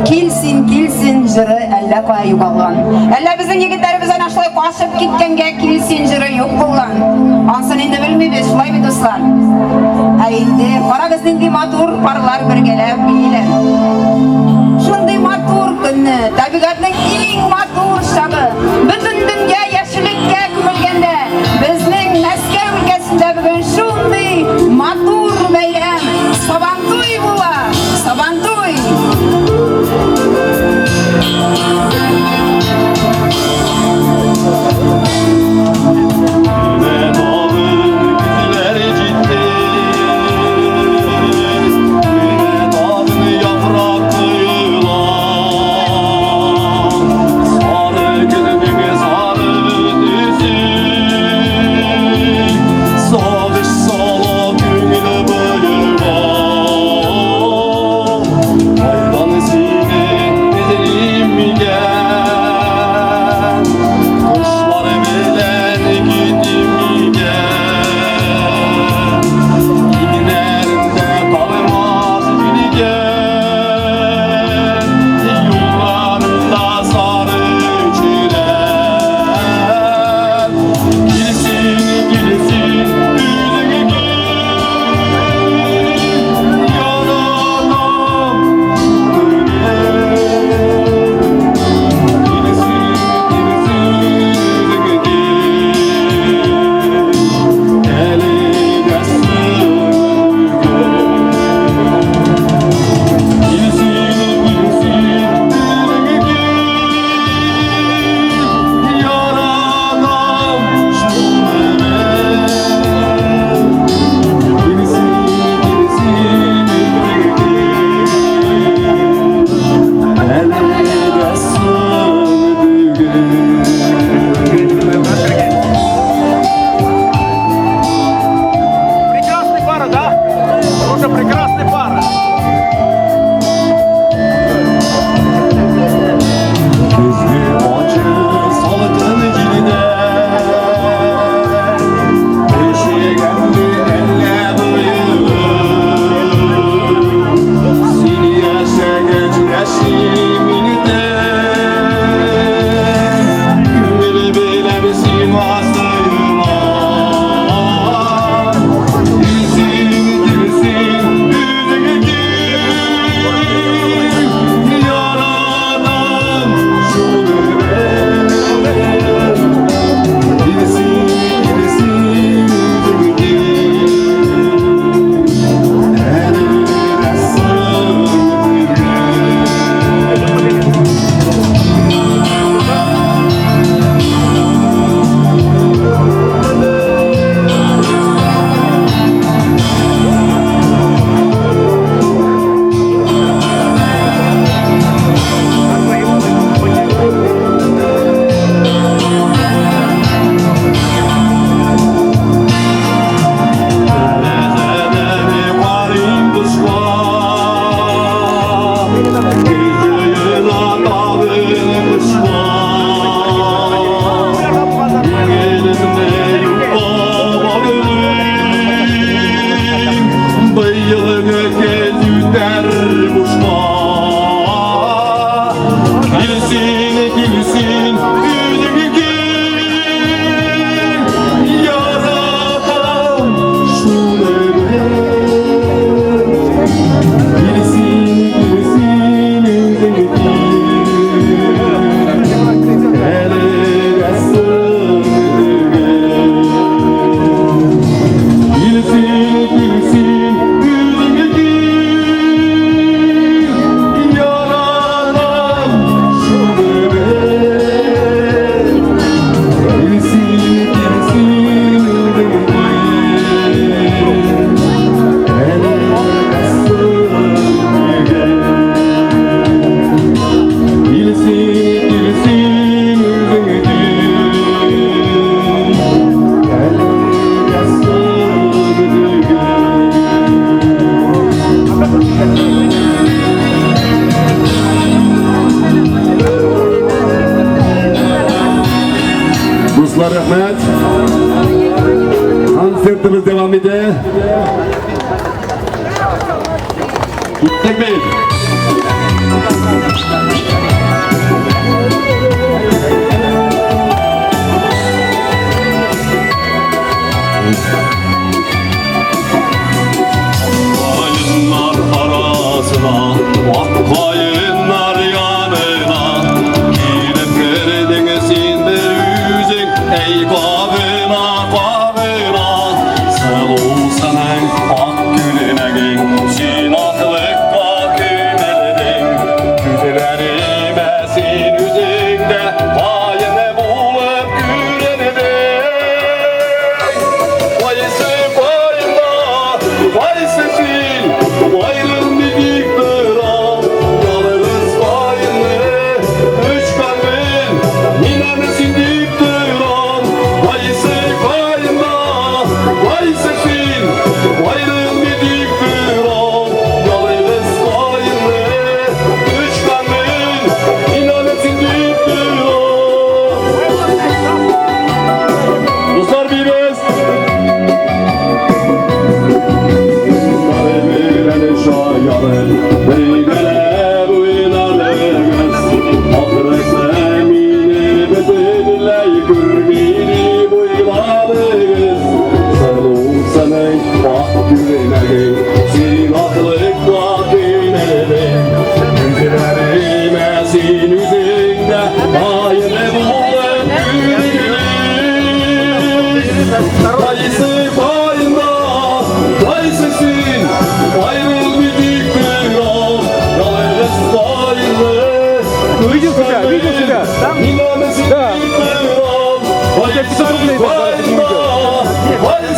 Кил син, кил син җыры әллә кая югалган. Әллә безнең егетләребез әнә шулай качып киткәнгә кил син җыры юк булган. Ансын инде белмибез, шулай бит, дуслар? Ә инде карагыз нинди матур парлар бергәләп бииләр. Шундый матур көнне, табигатьнең иң матур чагы, бөтен дөнья яшеллеккә күмелгәндә, безнең Мәскәү өлкәсендә бүген шундый матур бәйрәм, Сабантуй була! Сабантуй! Бергәләп уйнадыгыз. Ахрысы, мине бөтенләй күрми дип уйладыгыз. Сылу сының ак күлмәгең, син аклыкка төйнәдең. Күзләремә син үзең дә аеры булып күрендең. Кайсы кайда, кайсы син, аерылмый тик торам, ялгыз кайгы. Видел себя, видел себя. Там? Да. Вот 500 рублей. Кайда, кайсы